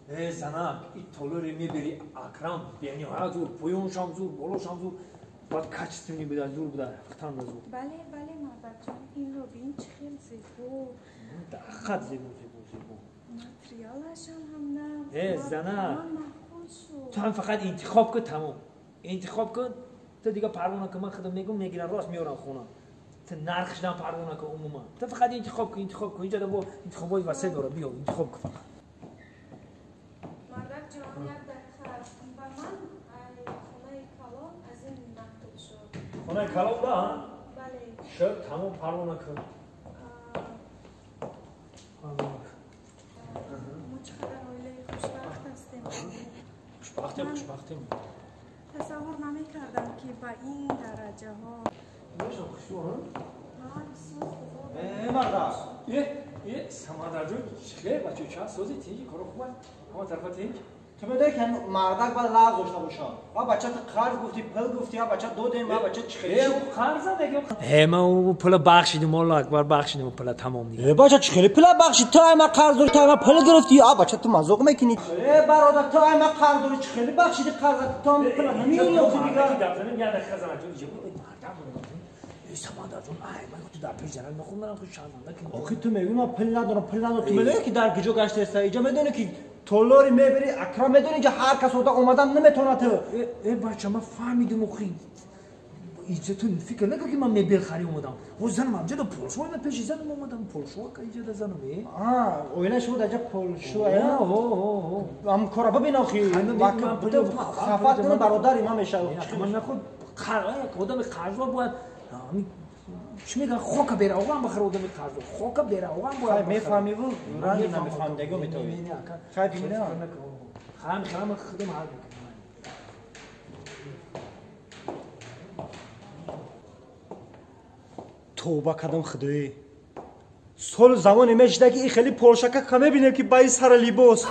Занак, и толори мебели Акрам, бениҳоят зур, поёншам зур, болошам зур, баъд качественный буда, зур буда, хатанда зур. Бале, бале, мардакҷон, инро бин, чӣ хел зебо. Ҳақиқат зебо, зебо, зебо. Материалашам ҳам нағз. Занак, ту ҳам фақат интихоб кун, тамом. Интихоб кун, ту дига парво накун, ман худам мегӯм, мегирам, рост меорам хона. Ту нархшдам парво накун умуман. Ту фақат интихоб кун, интихоб кун. Инҷа бо интихобҳои васеъ дорад, биё, интихоб кун фақат. Мардакҷон, як дақиқа, ба ман хонаи калон аз ин мактуб шуд. Хонаи калон да? Бале. Шуд, тамом, парво накун. Парво накун. Мо чӣ қадар оилаи хушбахт ҳастем. Хушбахтем, хушбахтем. Тасаввур намекардам, ки ба ин дараҷаҳо. Бошам хушбо, ҳа? Мардак. Самандарҷон, чӣ бачо, чанд сози тинҷи, коро хуб аст? Ҳама тарафа тинҷ? Ту медонӣ, ки мардак бояд лағз дошта бошад. Ва бача ту қарз гуфтӣ, пул гуфтӣ, ва бача додем, ва бача чӣ хеле. Қарз дагем. Ман ӯ пула бахшидим, Аллоҳ акбар, бахшидим пула тамом дига. Бача чӣ хеле пула бахшид? Ту ай ман қарз дорӣ, ту ай ман пул гирифтӣ, а бача ту мазоқ мекунӣ. Бародар, ту ай ман қарз дорӣ, чӣ хеле бахшиди қарз, ту ҳам пула намеёрӣ охи дига. Як дақиқа занак ҷон, мардак Самандарҷон, ай ман ту дар пеш занак мехоҳам нарам, худ шарманда ки. Охи ту мегӯӣ ман пул надорам, пул надорам. Ту медонӣ, ки дар куҷо гаштаеста? Иҷо медонӣ, ки толори мебери Акрам, медонӣ, инҷа ҳар кас ода омадан наметавонад. Э бача, ман фаҳмидим, охи иҷа ту фикр накун, ки ман мебел хари омадам. О занам амҷада полшо, ман пеши занам омадам, полшо ка иҷада занам э. Оилаи шумо дар ҷа полшо ам кора бибин охи. Хафат кун, бародари ман мешавад. Ман нахуд одами қарздор бояд чӣ мегӯяд, хока бероғам бахар, одами қарздор хока бероғам бояд. Мефаҳмиву ранги намефаҳмидагио метавӣ. Хай, хай, мехарам, худам ҳал мекунам. Тавба кардам, худоӣ, солу замоне мешида, ки и хеле полшака ка мебинем, ки ба ин сара либос.